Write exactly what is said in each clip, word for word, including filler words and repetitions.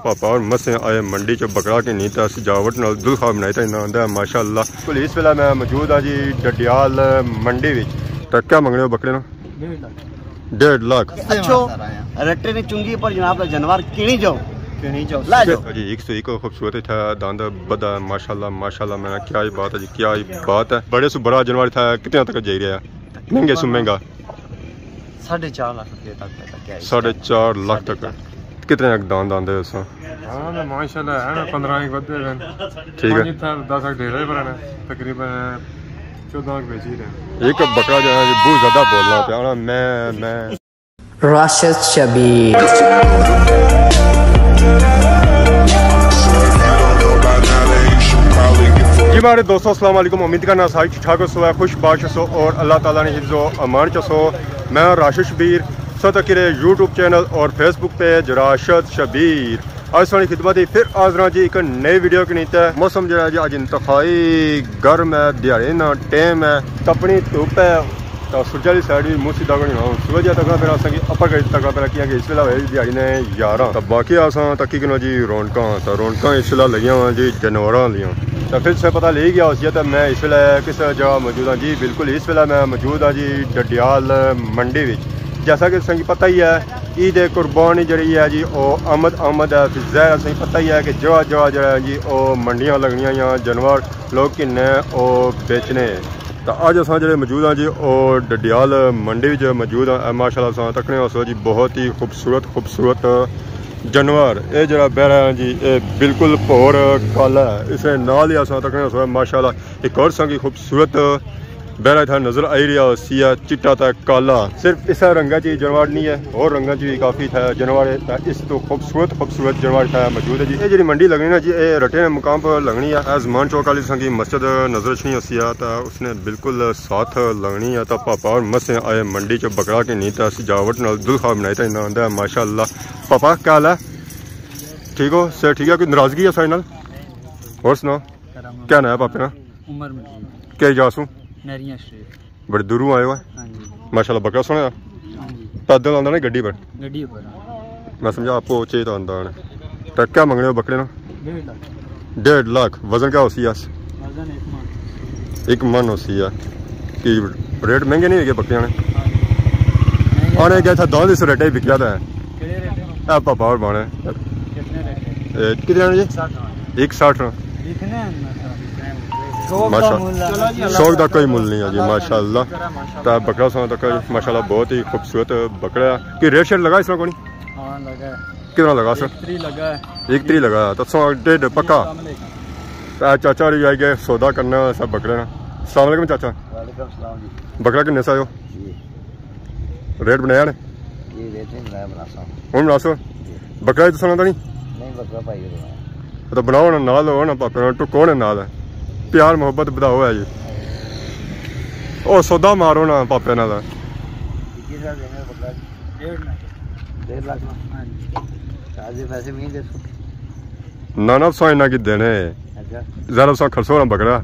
پاپا اور مسے آئے منڈی چ بکرا گھنی تے سجاوٹ نال دلخا بنائی تے انہاں آندا ہے ماشاءاللہ۔ بالکل اس ویلے میں موجود ہاں جی ڈڈیال منڈی وچ۔ تے کیا منگنے ہو بکرے نا؟ ڈیڑھ لاکھ۔ اچھو، رٹے نے چنگی پر جناب دا جانور کینی جاؤ۔ کینی جاؤ۔ لے جاؤ۔ جی ایک سو ایک خوبصورت اتھا داند بدا ماشاءاللہ ماشاءاللہ، میں کیا ہی بات ہے جی، کیا ہی بات ہے۔ بڑے سو بڑا جانور اتھا کتنے تک جائی رہا ہے؟ مہنگے سو مہنگا۔ ساڑھے چار لاکھ روپے تک ہے۔ ساڑھے چار لاکھ تک۔ کتنے اک داند آندے اس؟ ہاں، ماشاءاللہ ہے نا، پندرہ ایک ودے ہیں۔ ٹھیک ہے۔ پانچ اتھا دس اک ڈیرے پر ہیں، تقریباً چودہ اک بیچی رہے ہیں۔ ایک بکرا جو ہے، بہت زیادہ بولنا پیا نا، میں، میں۔ راشد شبیر۔ جی ہمارے دوستو، السلام علیکم۔ امید کرنا ساری ٹھیک ٹھاک ہو سو، خوش باش ہو سو اور اللہ تعالیٰ نے حفظ و امان چ سو۔ میں راشد شبیر، سو تک یوٹیوب چینل اور فیس بک پیج راشد شبیر۔ اج ساڑی خدمت ہی پھر حاضر ہاں جی ایک نئی ویڈیو کے نیتے۔ موسم جڑا جی اج انتہائی گرم ہے، دیہاڑے نا ٹائم ہے، تپنی دھوپ ہے، تا سجا والی سائیڈ بھی منہ سیدھا کرنا ہوں۔ سورج تکنا پڑا سا کہ اپر کر تکنا پڑا کیا کہ اس ویلے ہوئے دیہاڑی نے یاراں۔ تا باقی اساں تکی کنو جی رونکاں، تا رونکاں اس ویلے لگیاں ہوئیاں جی جانوراں لیاں۔ تا پھر سے پتہ لگی گیا ہوسی تے میں اس ویلے کس جگہ موجود ہاں جی۔ بالکل اس ویلے میں موجود ہاں جی ڈڈیال منڈی وچ۔ جیسا کہ تساں کی پتہ ہی ہے، عید قربانی جڑی ہے جی، او آمد آمد ہے۔ پھر ظاہر ہے، تساں کی پتہ ہی ہے کہ جگہ جگہ جڑا ہے جی، او منڈیاں لگنیاں یا جانور لوگ کنے او بیچنے۔ تا اج اساں جڑے موجود ہاں جی، او ڈڈیال منڈی وچ موجود ہاں۔ اے ماشاءاللہ اساں تکنے ہو سو جی، بہت ہی خوبصورت، خوبصورت جانور۔ اے جڑا بہرا ہے جی، اے بالکل بھور کالا ہے۔ اس نے نال ہی اساں تکنے ہو سو ماشاءاللہ ایک اور سنگی خوبصورت بہرا اتھا نظر آئی رہیا ہوسی ہے، چٹا تے کالا۔ صرف اسے رنگا چ ہی جانور نہیں ہے، اور رنگا چ بھی کافی اتھا جانور ہے۔ تے اس تو خوبصورت، خوبصورت جانور اتھا موجود ہے جی۔ اے جڑی منڈی لگنی نا جی، اے رٹے نے مقام پر لگنی ہے۔ اے زمان چوک والی سنگی مسجد نظر اچھنی ہوسی ہے، تے اس نے بالکل ساتھ لگنی ہے۔ تے پاپا اور مسے آئے منڈی چ بکرا گھنی تے سجاوٹ نال دلخا بنائی تے انہاں آندا ہے ماشاءاللہ۔ پاپا کیا حال ہے؟ ٹھیک ہو؟ صحت ٹھیک ہے؟ کوئی ناراضگی ہے ساڑے نال؟ اور سناؤ؟ کرم۔ کیا ناں ہے پاپے نا؟ عمر مجید۔ کیا جا سوں؟ نہریاں شریف۔ بڑے دوروں آئے ہو؟ ہاں جی۔ ماشاءاللہ بکرا سوہنا ہے۔ ہاں جی۔ پیدل آندا نا گڈی پر؟ گڈی پر۔ میں سمجھا آپ چیت آندا ہونا۔ تے کیا منگنے ہو بکرے نا؟ ڈیڑھ لاکھ۔ ڈیڑھ لاکھ۔ وزن کیا ہوسی اس؟ وزن ایک من۔ ایک من ہوسی ہے۔ کہ ریٹ مہنگے نہیں ہوئے بکریاں نے؟ ہاں جی۔ مہنگے۔ آنے گیا تھا داند اس ریٹے ہی بکیا تھا۔ کہڑے ریٹ ہے؟ اے پاپا اور بانے۔ کتنے ریٹ ہے؟ اے، کتنے آنے جی؟ ساٹھ آنے۔ ایک ساٹھ آنے۔ لکھنے ہیں نا سر۔ شوق دا ماشاءاللہ۔ مول ہے۔ شوق دا کوئی مول نہیں ہے جی، اللہ ماشاءاللہ۔ شکر ہے، ماشاءاللہ۔ تا بکرا سونا تک ماشاءاللہ بہت ہی خوبصورت بکرا ہے۔ کہ ریٹ شیٹ لگا اس میں کونی؟ ہاں، لگا ہے۔ کتنا لگا سر؟ ایک تری لگا ہے۔ ایک تری لگا ہے، تو سو ڈیڑھ پکا۔ السلام علیکم۔ اے چاچا ہوری آئی گئے سودا کرنا سا بکرے نا۔ السلام علیکم چاچا۔ وعلیکم السلام جی۔ بکرا کنے سا آیو؟ جی۔ ریٹ بنایا نے؟ جی، ریٹ نہیں بنایا، بناساں۔ ہن بناسو؟ جی۔ بکرا ہی تو سنا تھا نہیں؟ نہیں، بکرا پائی ہونا۔ تو بناؤ نا، نال ہو نا پاپے نا، ٹکو نا نال۔ پیار محبت بدھاؤ ہے جی۔ او سودا مارو نا پاپے نال۔ جی سر، دینا بکرا جی۔ ڈیڑھ لاکھ۔ ڈیڑھ لاکھ نا؟ ہاں جی۔ چارج پیسے میں دے سو۔ نہ، نہ، تساں انہاں کی دینے۔ اچھا۔ ذرا تساں کھڑسو نا بکرا۔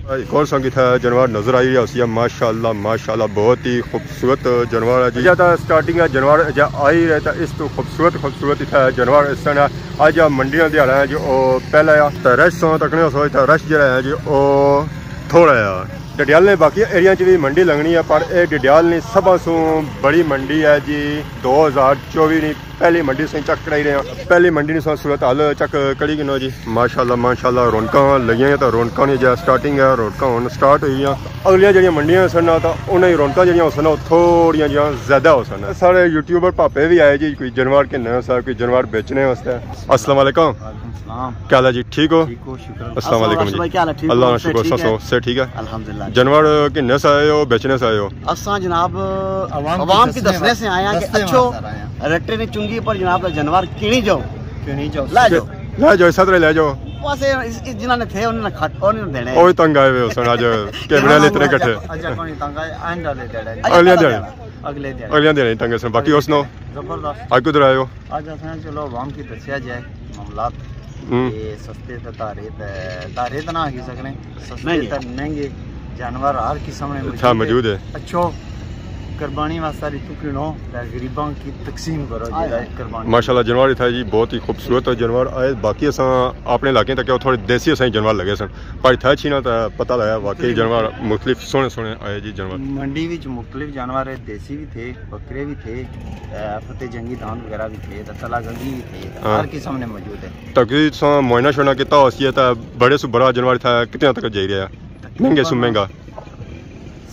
ایک اور سنگ اتھا جانور نظر آئی رہیا ہوسی، ماشاءاللہ، ماشاءاللہ، بہت ہی خوبصورت جانور ہے جی۔ اجے تاں سٹارٹنگ ہے جانور، اجے آئی رہے تاں اس تو خوبصورت، خوبصورت اتھا جانور اس طرح ہے۔ اج منڈی نا دیہاڑا ہے جو او پہلا ہے۔ تے رش تساں تکنے ہو سو اتھا رش جڑا ہے جو او تھوڑا ہے۔ ڈڈیال نے باقی ایریاں چ بھی منڈی لگنی ہے، پر اے ڈڈیال نی سبھاں سوں بڑی منڈی ہے جی۔ دو ہزار چوبی نی پہلی منڈی سیں چیک کرائی رہے ہیں۔ پہلی منڈی نی سا صورت حال چیک کری گنو جی۔ ماشاءاللہ، ماشاءاللہ، رونقاں لگیاں ہیں، تو رونقاں نی جے سٹارٹنگ ہے، رونقاں ہن سٹارٹ ہوئی ہیں۔ اگلیاں جڑیاں منڈیاں سن نا، تو انہاں نی رونقاں جڑیاں ہوسن نا، او تھوڑیاں جیاں زیادہ ہوسن۔ سارے یوٹیوبر پاپے بھی آئے جی، کوئی جانور گھننے سا، کوئی جانور بیچنے واسطے۔ السلام علیکم۔ وعلیکم السلام۔ کیا حال ہے جی؟ ٹھیک ہو؟ ٹھیک ہو، شکر اللہ۔ السلام علیکم جی۔ بھائی، کیا حال ہے؟ ٹھیک اللہ ہو؟ نا شکر، صحت ٹھیک ہے؟ سو، صحت ٹھیک ہے؟ الحمدللہ۔ جانور گھننے سے آئے ہو، بیچنے سے آئے ہو؟ اساں جناب عوام کی عوام کی دسنے دسنے سے آئے ہیں کہ دسنے اچھو، واسطے آئے ہیں۔ رٹے نے چنگی پر جناب دا جانور کینی جاؤ۔ کینی جاؤ۔ لے جاؤ۔ لے جاؤ، اس طرح لے جاؤ۔ بس اے اس، اس جنہاں نے تھے، انہاں نے کھٹ، انہاں نے دینے۔ اوہ تنگ آئے ہوئے ہوسن اج، کیمرے والے اتنے کٹھے۔ اجا کونی تنگ آئے، آئندہ دے دینے۔ اگلے دینے۔ اگلے دینے۔ اگلے دینے تنگ سن۔ باقی اور سناؤ؟ زبردست۔ اج کدھر آئے ہو؟ اج اساں چلو عوام کی دسیا جائے معاملات۔ ہوں۔ کہ سستے تے دھارے تے، دھارے تے نہ آکھی سکنے، سستے نہیں۔ تے مہنگے جانور ہر قسم نے اچھا، موجود ہے۔ موجود ہے۔ اچھو، قربانی واسطے ریتو کھنو تے غریباں کی تقسیم کرو جی، قربانی۔ ماشاءاللہ، جانور اتھا جی بہت ہی خوبصورت جانور آئے۔ باقی اساں اپنے علاقے تک تھوڑے دیسی اساں جانور لگے سن، پر اتھا اچھی نا تے پتہ لگا واقعی جانور مختلف سوہنے سوہنے آئے جی جانور۔ منڈی وچ مختلف جانور ہے، دیسی بھی تھے، بکرے بھی تھے، اے، فتح جنگی داند وغیرہ بھی تھے، تے تلا گنگی بھی تھے، تے ہاں۔ ہر قسم نے موجود ہے۔ تقریباً تساں معائنہ شائنہ کیتا ہوسی تے بڑے سو بڑا جانور اتھا کتنے تک جائی رہیا؟ مہنگے سو مہنگا؟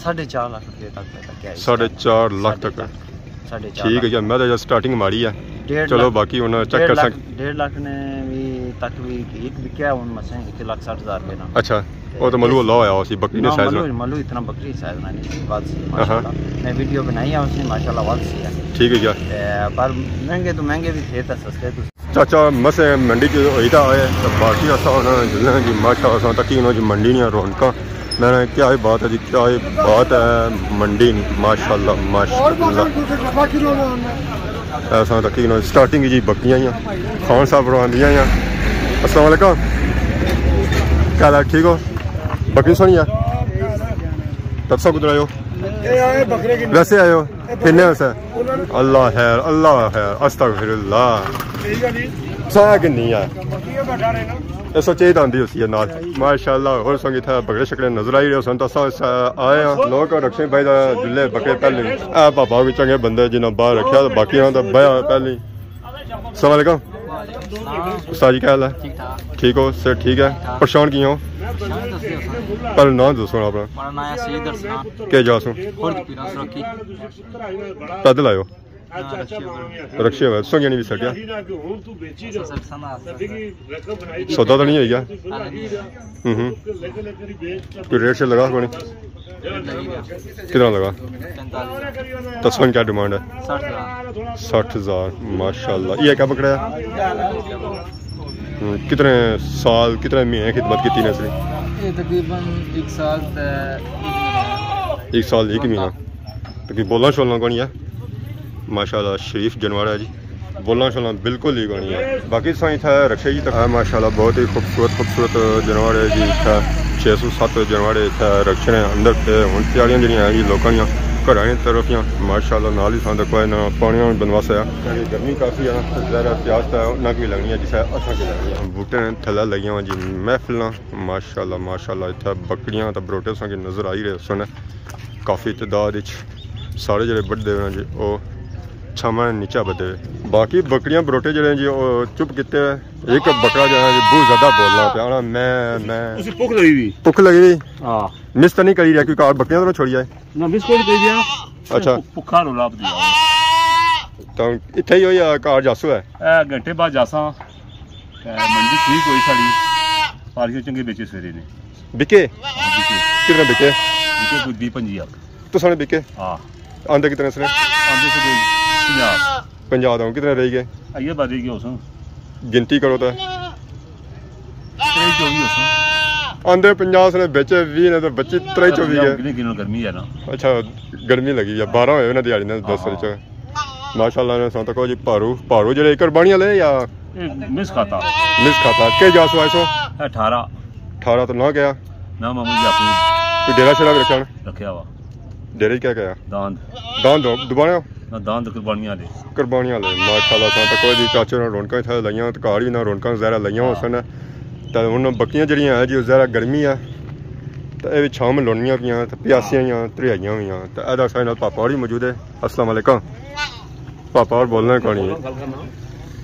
ساڑھے چار لاکھ روپے تک، تک ہے اس ساڑھے ٹائم۔ چار لاکھ ساڑھے تک؟ چار، ساڑھے چار ٹھیک ہے لاکھ۔ یار، میں تو جسٹ سٹارٹنگ ماری ہے۔ ڈیڑھ چلو، لاکھ، باقی ہن چیک ڈیڑھ کر لاکھ، سک۔ ڈیڑھ لاکھ نے بھی تک بھی ایک بکیا ہن مسیں ایک لاکھ سٹھ ہزار روپے نا۔ اچھا، تے وہ تو ملو اس اللہ ہویا اسی بکری نے نہ، سائز ملو، نا۔ ملو اتنا بکری سائز نا نہیں، بات سی، ہاں ہاں۔ ماشاءاللہ۔ میں ویڈیو بنائی ہے اس نے، ماشاءاللہ، بات سی ہے۔ ٹھیک ہے یار۔ تے پر مہنگے تو مہنگے بھی تھے تے سستے تو چاچا مسے منڈی چ ہوئی تھا آئے، تو باقی اساں انہاں نے جلنے جی، ماشاءاللہ، اساں تکی انہاں جی منڈی نیاں رونقاں۔ میں نے کیا ہی بات ہے جی، کیا ہی بات ہے منڈی نی، ماشاءاللہ، ماشاءاللہ۔ اساں تکی انہاں سٹارٹنگ جی بکریاں ہیاں، خان صاحب روان دیاں ہیاں۔ السلام علیکم، کیا حال ہے، ٹھیک ہو؟ بکری سونی ہے؟ تب سا کدھر آئے ہو؟ ویسے آئے ہو؟ پھرنے ویسے؟ اللہ خیر، اللہ خیر، استغفر اللہ۔ سا کہ نہیں ہے؟ یہ سوچے ہی تو آندی ہوسی ہے نال۔ ماشاءاللہ، اور سنگ اتھا بکرے شکرے نظر آئی رہے سن، تو اساں اس آئے ہاں۔ لوگ رکشے بھائی دا جلے بکرے پہلے۔ اے بابا بھی چنگے بندے جنہاں باہر رکھیا، باقی ہاں تو بیا پہلے۔ السلام علیکم۔ استاد جی، کیا حال ہے؟ ٹھیک ٹھاک۔ ٹھیک ہو؟ صحت ٹھیک ہے؟ ٹھیک ٹھاک۔ پریشان کیوں ہو؟ پریشان دسو سر۔ پہلے نام دسو اپنا۔ ہمارا نام ہے سید ارسلان۔ کیا جا سو؟ خرد پیرا سرکی۔ پیدل آئے ہو؟ ہاں، رکشے پر۔ رکشے پر، سنگے نہیں بھی سکیا۔ سر، سر، سنا، سر، سر۔ سودا تو نہیں ہوئی گیا؟ ہاں، نہیں ہوئی گیا۔ ہوں ہوں۔ کوئی ریٹ شیٹ لگا کونی؟ ریٹ لگی گیا۔ کتنا لگا؟ پینتالیس ہزار۔ تسمن کیا ڈیمانڈ ہے؟ سٹھ ہزار۔ سٹھ ہزار، ماشاءاللہ۔ یہ کیا بکرا ہے؟ ہوں، کتنے سال، کتنے مہینے خدمت کی نے اس نے؟ یہ تقریباً ایک سال تے ایک مہینہ۔ ایک سال ایک مہینہ۔ تو کوئی بولنا شولنا کونی ہے؟ ماشاءاللہ، شریف جانور ہے جی۔ بولنا شولنا بالکل ہی کونی ہے۔ باقی تساں اتھا رکشے جی تک، ہاں، ماشاءاللہ، بہت ہی خوبصورت، خوبصورت جانور ہے جی۔ اتھا چھ سو ست جانور ہے اتھا رکشے نے اندر۔ تے ہن تیاریاں جیہڑیاں ہیں جی لوکاں دیاں گھراں نی طرفیاں، ماشاءاللہ، نال ہی تساں تکو انہاں پانیاں بندوبست ہے۔ گرمی کافی ہے نا، ظاہر ہے پیاس تے انہاں کی لگنی ہے جسے اساں کی لگنی ہے۔ بوٹے نے تھلے لگیاں ہوئیاں جی محفلاں، ماشاءاللہ، ماشاءاللہ، اتھا بکریاں تے بروٹے تساں کی نظر آئی رہے سن۔ کافی تعداد اچ سارے جیہڑے بڈھے ہوئے جی، او چھاواں نے نیچے بدھے ہوئے۔ باقی بکریاں بروٹے جیہڑے ہیں جی، او چپ کیتے ہوئے۔ ایک بکرا جیہڑا جی، بہت زیادہ بولنا پیا نا، میں، میں۔ اسی بھکھ لگی ہوئی۔ بھکھ لگی ہوئی؟ ہاں۔ مس تو نہیں کری رہیا، کیونکہ آج بکریاں تو نہ چھوڑی آئے۔ نہ، مس کوئی نہیں کری رہیا۔ اچھا۔ بھکھا رولا پیا۔ تو اتھے ہی ہو یا گھر جاسو ہے؟ اے گھنٹے بعد جاساں۔ اے منڈی ٹھیک ہوئی ساڑی۔ پارکیاں چنگے بیچے سویرے نے۔ بکے؟ ہاں، بکے۔ کتنے بکے؟ بکے کوئی بیہہ پنجی آ۔ تساں نے بکے؟ ہاں۔ آندے کتنے سنے؟ آندے سے کوئی پنجاہ۔ پنجاہ داؤں کتنے رہی گئے؟ آئیے باری گئے ہو سن۔ گنتی کرو تے۔ تریہی چوہی ہو سن۔ آندے پنجاہ سنے بیچے، ویہہ نے تے بچی تریہی چوہی گئے۔ گنے گنو گرمی ہے نا۔ اچھا، گرمی لگی ہے، بارہ ہوئے نا دیہاڑی نے دس ہاں۔ وچ۔ ماشاءاللہ نے سن تکو جی پارو، پارو جیہڑے قربانی والے یا؟ اے مس کھاتا۔ مس کھاتا۔ کے جا سو آئے سو؟ اے اٹھارہ۔ اٹھارہ تو نہ گیا؟ نہ مامو جی اپنی۔ کوئی ڈیرا شیرا بھی رکھیا نا؟ رکھیا وا۔ ڈیرے کیا کیا؟ داند۔ داند ہو، دوبارہ؟ نہ، داند قربانیاں دے۔ قربانیاں لے، ماشاءاللہ، ساں تکو جی چاچے نے رونقاں اتھے لائیاں، تے گھر وی نہ رونقاں ظاہرا لائیاں ہو سن۔ تے ہن بکریاں جیہڑیاں ہیں جی، او ظاہرا گرمی ہے۔ تے اے وی چھاں میں لونیاں پیاں، تے پیاسیاں ہویاں، تریہائیاں ہویاں۔ تے ایدا ساڈے نال پاپا ہور وی موجود ہے۔ السلام علیکم۔ پاپا ہور بولنا کونی ہے۔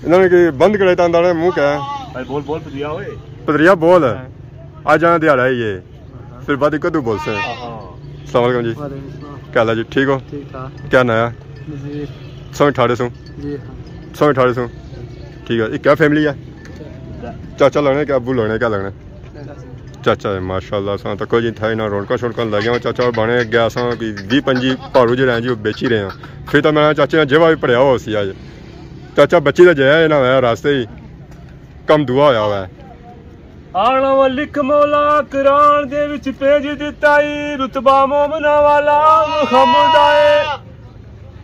انہاں نے کہ بند کرے تاں اندر منہ کیا ہے؟ بھائی بول، بول، پتریا ہوئے۔ پتریا بول۔ ہاں۔ آج جانا دیہاڑا ہی ہے۔ پھر بعد کدوں بولسے؟ ہاں۔ السلام علیکم جی۔ وعلیکم السلام۔ کیا حال ہے جی؟ ٹھیک ہو؟ ٹھیک ٹھاک۔ کیا ناں ہے؟ نذیر۔ سویں ٹھاڑے سوں؟ جی ہاں۔ سویں ٹھاڑے سوں؟ ٹھیک ہے۔ یہ کیا فیملی ہے؟ چاچا لگنے کہ ابو لگنے، کیا لگنے؟ چاچا۔ چاچا ہے، ماشاءاللہ، ساں تکو جی تھا انہاں رونقاں شونقاں لگیاں۔ چاچا بنے گیا ساں کوئی ویہہ پنجی پارو جیہڑے ہیں جی، وہ بیچی رہے ہیں۔ پھر تو میں چاچے نے جیبا بھی بھریا ہوا سی آج۔ چاچا بچی تو جایا نہ ہویا، راستے ہی کم دعا ہویا ہوا ہے۔ آنا و لکھ مولا قرآن دے وچ بھیج دتا ای، رتبہ مومناں والا محمد آئے۔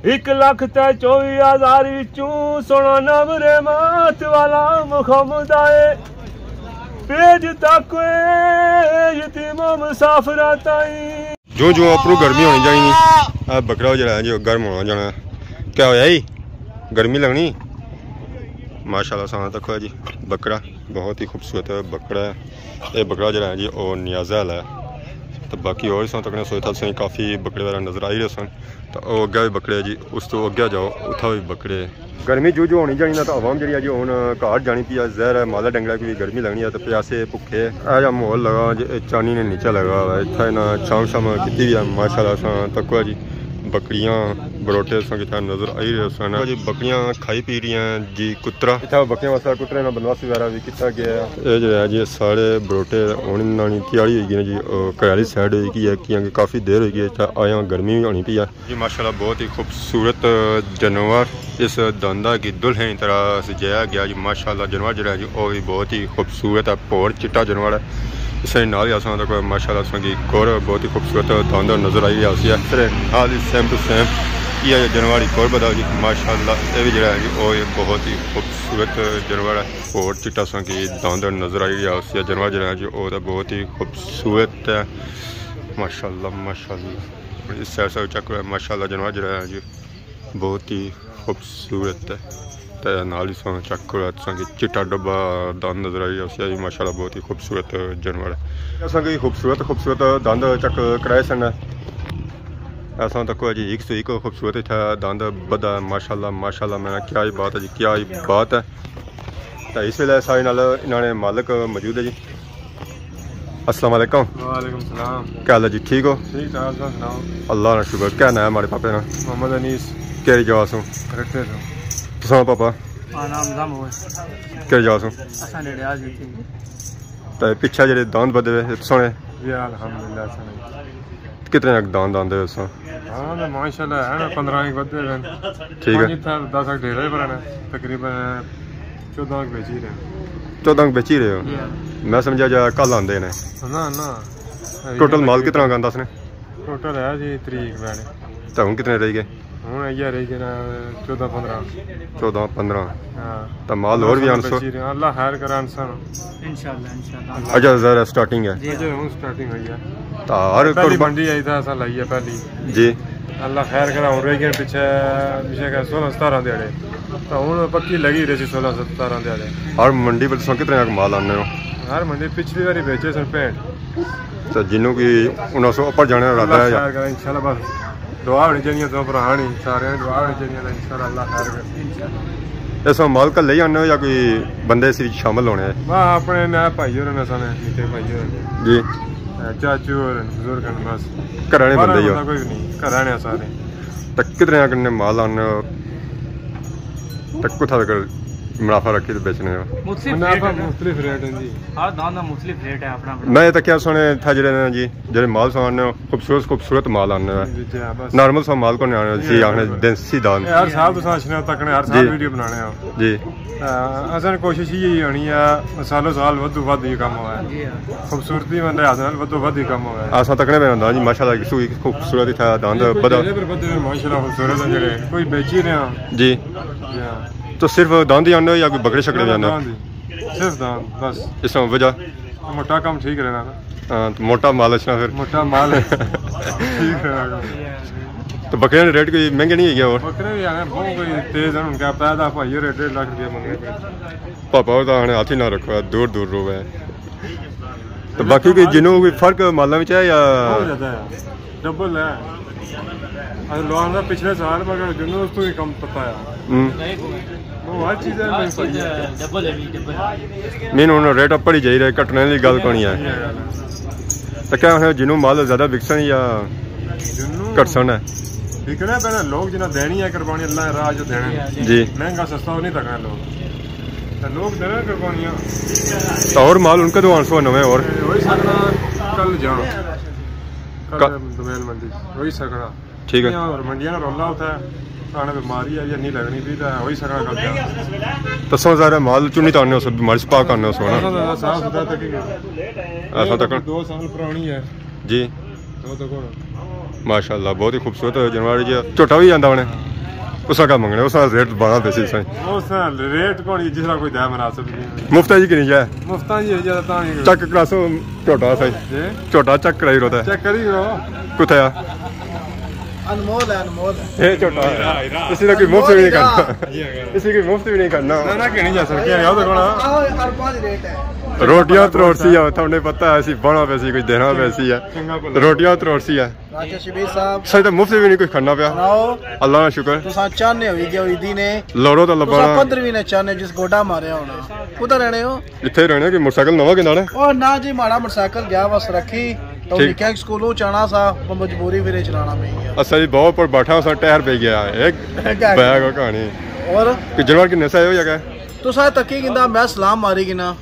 ایک لکھ تے چووی ہزار وچوں سونا نمبر مات والا محمد آئے۔ بھیج تک یتیم مسافراں تائیں۔ جوں جوں اپروں گرمی ہونی جانی نی، اے بکرا جیہڑا ہے جی، او گرم ہونا جانا۔ کیا ہویا جی؟ گرمی لگنی؟ ماشاءاللہ، ساں تکو جی، بکرا بہت ہی خوبصورت بکرا ہے۔ اے بکرا جیہڑا ہے جی، او نیازے آلا ہے۔ تے باقی ہور ساں تکنے سوچ تھا ساں کافی بکرے وغیرہ نظر آئی رہے سن۔ تے او اگے وی بکرے جی، اس تو اگے جاؤ، اتھا وی بکرے۔ گرمی جو جو ہونی جانی نا، تے عوام جیہڑی ہے جی، ہن گھر جانی پئی ہے، ظاہر ہے، مالا ڈنگرا کی وی گرمی لگنی ہے، تے پیاسے بھکھے۔ اے جا ماحول لگا جی، اے چانی نے نیچے لگا ہوا ہے، اتھا انہاں چھاں شام کیتی ہوئی ہے، ماشاءاللہ ساں تکو جی، بکریاں، بروٹے ساں کتھا نظر آئی رہے سن۔ جی بکریاں کھائی پی رہی ہیں جی، کترا۔ اتھا بکریاں واسطے کترے نا بندوبست وغیرہ وی کیتا گیا ہے۔ اے جیہڑا ہے جی، سارے بروٹے ہن انہاں نی تیاری ہوئی گئی ہے جی، او گھر آلی سائیڈ ہوئی گئی ہے، کیونکہ کافی دیر ہوئی گئی ہے، اتھا آیا گرمی وی ہونی پئی ہے۔ جی ماشاءاللہ، بہت ہی خوبصورت جانور، اس داندا کی دلہن طرح سجایا گیا جی۔ ماشاءاللہ جانور جیہڑا ہے جی، او وی بہت ہی خوبصورت ہے، بھور چٹا جانور ہے۔ اس نے نال ہی اساں تکو ماشاءاللہ اساں کی ایک اور بہت ہی خوبصورت داند نظر آئی رہیا سی۔ اس نے نال ہی سیم ٹو سیم یہ جانور ایک اور بدا جی، ماشاءاللہ اے وی جیہڑا ہے جی، او وی بہت ہی خوبصورت جانور ہے۔ بھور چٹا اساں کی داند نظر آئی رہیا سی۔ جانور جیہڑا ہے جی، او تے بہت ہی خوبصورت ہے۔ ماشاءاللہ، ماشاءاللہ۔ اس سائیڈ سے چیک کرو، ماشاءاللہ جانور جیہڑا ہے جی، بہت ہی خوبصورت ہے۔ تے نال ہی ساں چیک کرو، تساں کی چٹا ڈبا داند نظر آئی رہیا سی، ماشاءاللہ بہت ہی خوبصورت جانور ہے۔ اساں کی خوبصورت، خوبصورت داند چیک کرائے سن۔ اساں تکو جی، ایک سو ایک خوبصورت اتھا داند بدا، ماشاءاللہ، ماشاءاللہ، میں کیا ہی بات ہے جی، کیا ہی بات ہے۔ تے اس ویلے ساڑے نال انہاں نے مالک موجود ہے جی۔ السلام علیکم۔ وعلیکم السلام۔ کیا حال ہے جی؟ ٹھیک ہو؟ ٹھیک ٹھاک، تساں سناؤ؟ اللہ نا شکر۔ کیا ناں ہے ماڑے پاپے نا؟ محمد انیس۔ کیڑی جگہ سوں؟ رٹے سوں۔ تساں پاپا؟ ہاں، نام نظام ہو۔ کیڑی جگہ سوں؟ اساں نے ریاض وچ۔ تے پچھے جیہڑے داند بدے ہوئے، تساں نے؟ جی الحمدللہ، اساں نے۔ کتنے اک داند آندے ہو سو؟ ہاں، تے ماشاءاللہ ہے نا، پندرہ اک ودے ہوئے۔ ٹھیک ہے۔ پانچ اتھا دس اک ڈیرے پر نے، تقریباً چودہ اک بیچی رہے۔ چودہ اک بیچی رہے ہو؟ جی ہاں۔ میں سمجھا جا کل آندے نے۔ نہ، نہ۔ ٹوٹل مال کتنا آندا اس نے؟ ٹوٹل ہے جی تریہہ اک بیڑے۔ تے ہن کتنے رہی گئے؟ ہن ایہہ رہی گئے نا چودہ پندرہ۔ چودہ پندرہ۔ ہاں۔ تے مال ہور وی آنسو؟ بچی رہے۔ اللہ خیر کرے آنسن۔ انشاءاللہ، انشاءاللہ۔ اجے ذرا سٹارٹنگ ہے۔ جی۔ اجے ہن سٹارٹنگ ہوئی ہے۔ تے ہر پہلی قربان- منڈی آئی تھا اساں لائی ہے پہلی۔ جی۔ اللہ خیر کرے، ہن رہی گئے پچھے، پچھے کہ سولہ ستارہ دیہاڑے۔ تے ہن پکی لگی رہی سی سولہ ستارہ دیہاڑے۔ ہر منڈی پر تساں کتنے اک مال آنے ہو؟ ہر منڈی پچھلی واری بیچے سن پینٹ۔ تے جنوں کی انہاں سو اپر جانے نا ارادہ ہے یا؟ اللہ خیر کرے، انشاءاللہ بس۔ دعا ہونی چاہیے تو بھرا نی، سارے دعا ہونی چاہیے تو انشاءاللہ اللہ خیر کرے۔ اس مال کلے ہی آنے ہو یا کوئی بندے اس وچ شامل ہونے ہیں؟ واہ، اپنے نہ بھائی ہور نے، سارے نکے بھائی ہور نے۔ جی۔ اے چاچو ہور نے، بزرگ نے، بس۔ گھر آنے بندے ہی ہو؟ کوئی بھی نہیں، گھر آنے سارے۔ تے کتنے کنے مال آنے ہو؟ تے کتھا تک منافع رکھی تے بیچنے ہو؟ مختلف منافع ریٹ ہے نا؟ مختلف ریٹ ہے جی۔ ہر دان دا مختلف ریٹ ہے اپنا اپنا۔ میں یہ تکیا سنے تھا جڑے نا جی، جڑے مال سو آنے ہو، خوبصورت خوبصورت مال آنے ہو۔ جی، جی، ہاں، بس۔ نارمل سو مال کو نہیں آنے، جی، جی، آخنے بالکل۔ دیسی دان۔ اے ہر سال تساں اچھنے ہو، تکنے ہر سال جی۔ ویڈیو بنانے ہو۔ جی۔ تاں اساں کوشش یہ ہونی ہے، سالوں سال ودھو ودھ یہ کم ہوئے۔ جی ہاں۔ خوبصورتی بندے ہاتھ نال ودھو ودھ یہ کم ہوئے۔ اساں تکنے پہ ہوندا جی، ماشاءاللہ، سو خوبصورت اتھا دان دا بدا۔ جڑے پر بدے ماشاءاللہ خوبصورت ہیں جڑے، کوئی بیچی رہے ہیں۔ جی۔ جی ہاں۔ تو صرف داند ہی آنے ہو یا کوئی بکرے شکرے بھی آنے ہو؟ داند ہی۔ صرف داند، بس۔ اس طرح وجہ؟ موٹا کم ٹھیک رہنا نا۔ ہاں، تو موٹا مال اچھنا پھر۔ موٹا مال ٹھیک رہنا۔ تو بکرے نے ریٹ کوئی مہنگے نہیں ہے کیا اور؟ بکرے بھی آنے بہت کوئی تیز ہیں، ان کا پیدا پائیے ریٹ ڈیڑھ لاکھ روپیہ منگے۔ پاپا اور تو آنے ہاتھ ہی نہ رکھو، دور دور رو ہے۔ تو باقی کوئی جنوں کوئی فرق مالاں وچ ہے یا؟ بہت زیادہ ہے۔ ڈبل ہے۔ اگر لوان دا پچھلے سال مگر جنوں اس تو ہی کم پتا ہے۔ ہوں۔ وہ ہر چیز ہے، ہر چیز ہے، ڈبل ہے، ڈبل ہے۔ مین ہن ریٹ اپر ہی جائی رہے، گھٹنے والی گل کونی ہے۔ تو کیا ہن جنوں مال زیادہ وکسن یا جنوں گھٹسن ہے؟ وکنا پہلے لوگ جنہاں دینی ہے قربانی اللہ راہ جو دینے۔ جی۔ مہنگا سستا وہ نہیں تکنا لوگ۔ تو لوگ دینے قربانیاں۔ تو اور مال ان کا تو آنسو نویں اور؟ ہوئی سکنا کل جان۔ کل کا- دویل منڈی۔ ہوئی سکنا۔ ٹھیک ہے۔ اور منڈیاں نا رولا ہوتا ہے، آنے بیماری ہے یا نہیں لگنی بھی تو ہوئی سکنا کل۔ تساں ذرا مال چنی تو آنے ہو، سب بیماری سپا کرنے ہو سونا۔ تساں ذرا صاف ستھرا تک ہی۔ ایسا تک۔ دو سال پرانی ہے۔ جی۔ دو تک ہونا۔ ماشاءاللہ، بہت ہی خوبصورت جانور جی۔ جھوٹا بھی جاندا ہونے۔ اس کا منگنے، اس کا ریٹ بڑا پیسی سائیں۔ اس ریٹ کون جس طرح کوئی دے مناسب نہیں۔ مفتا جی کنی جائے؟ مفتا جی ہے جیسا تاں نہیں۔ چیک کراسو، جھوٹا سائیں۔ جی؟ جھوٹا چیک کرائی رہتا ہے۔ چیک کری کرو۔ کتھے آ؟ انمول ہے، انمول ہے۔ اے جھوٹا ہے۔ اسی نے کوئی مفت بھی نہیں کرنا۔ اسی کوئی مفت بھی نہیں کرنا۔ نہ، نہ، کہنی جا سکتی ہے، یاد رکھو نا۔ آؤ، ارباں دی ریٹ ہے۔ روٹیاں تروڑسی ہے، تھوڑے پتہ ہے، اسی بنا پیسی، کچھ دینا پیسی ہے۔ چنگا بھلا۔ روٹیاں تروڑسی ہے۔ اچھا شبیر صاحب۔ سائیں تو مفت بھی نہیں کچھ کھانا پیا۔ سناؤ۔ اللہ کا شکر۔ تساں چاہنے ہوئی گیا ہوئی دی نے۔ لوڑو تو تساں لبانا۔ پندرہویں نے چاہنے جس گوڈا ماریا ہونا۔ کدھر رہنے ہو؟ اتھے رہنے کہ موٹر سائیکل نواں کہندا نے؟ او نہ جی، ماڑا موٹر سائیکل گیا بس رکھی۔ تو ٹھیک۔ نکیا سکولوں چانا سا، وہ مجبوری پھر چلانا پئی گیا۔ اچھا جی، بہت پر بیٹھا سا، ٹائر پہ گیا۔ ایک بیگ ہو کہانی۔ اور؟ کہ جانور کنے سا ہے ہو یا کیا؟ تساں تکی گندا، میں سلام ماری گنا۔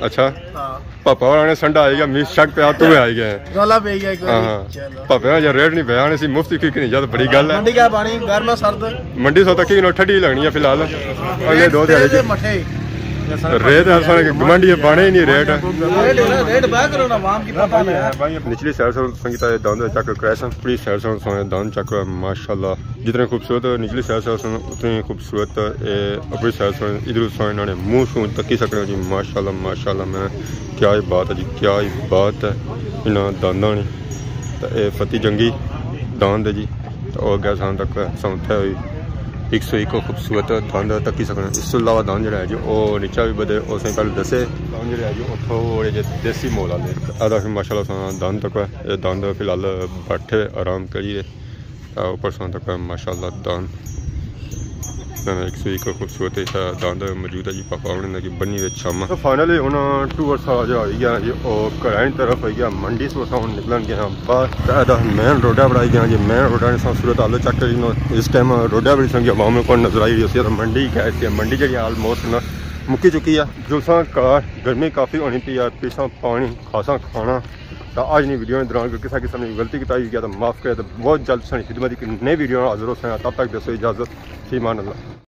اچھا۔ ہاں۔ پاپا ہوراں نے سنڈا آئی گیا، می شک پیا تو آئی گیا۔ رولا پئی گیا ایک ہاں، واری۔ ہاں۔ چلو۔ پاپے ہوراں جا ریٹ نہیں پیا، نے سی مفتی کی نہیں جا، تو بڑی گل ہے۔ منڈی کیا پانی، گرم ہے سرد؟ منڈی سو تک ہی ٹھڈی لگنی ہے فی الحال۔ اگلے دو دیہاڑے ریٹ چ۔ مٹھے۔ ریٹ ہے سارے گمنڈی ہے، پانی ہی نہیں ریٹ۔ ریٹ، ریٹ بہ کرو نا، عوام کی پتہ نہیں ہے۔ نچلی سائیڈ سے سنگیتا ہے، داند چیک کرو، کراسن پوری سائیڈ سے سونے داند چیک کرو، ماشاءاللہ۔ جتنے خوبصورت نچلی سائیڈ سے سن، اتنی خوبصورت اے اپری سائیڈ سے۔ ادھر سو انہاں نے منہ شو تکی سکنے جی، ماشاءاللہ، ماشاءاللہ، میں کیا ہی بات ہے جی، کیا ہی بات ہے انہاں دانداں نی۔ تے اے فتح جنگی داند ہے جی، تے او اگے ساں تک ساں اتھے ہوئی ہک سو ہک خوبصورت داند تکی سکنے۔ اس تو علاوہ داند جڑا ہے جی، او نیچا بھی بدے، او سائیں پہلے دسے۔ داند جڑا ہے جی، او تھوڑے جے دیسی مول والے۔ ادا پھر ماشاءاللہ ساں داند تک ہے، اے داند فی الحال بیٹھے آرام کریے۔ تے اوپر ساں تک ماشاءاللہ داند۔ میں ایک سو ایک خوبصورت ایسا داند موجود ہے جی، پاپا ہونے کی بنی وچ شامہ۔ تو فائنلی ہن ٹور سارا جا ہوئی گیا جی، او گھراں نی طرف ہوئی گیا، منڈی سو اساں ہن نکلن گئے ہاں باہر۔ تے ادا مین روڈا پر آئی گیا جی، مین روڈا نے ساں صورت حال چیک کری لو۔ اس ٹائم روڈا پر سنگی عوام کو نظر آئی رہی سی، تو منڈی گئے تھے، منڈی جڑی آلموسٹ نا مکی چکی ہے۔ جو ساں کار گرمی کافی ہونی پئی ہے، پیساں پانی، کھاساں کھانا۔ تے اج نی ویڈیو نے دوران کوئی کسے قسم نی غلطی کیتا ہوئی گیا تے معاف کرے، تے بہت جلد ساڑی خدمت اچ نئی ویڈیو نال حاضر ہوساں۔ تب تک دیسو اجازت، فی امان اللہ۔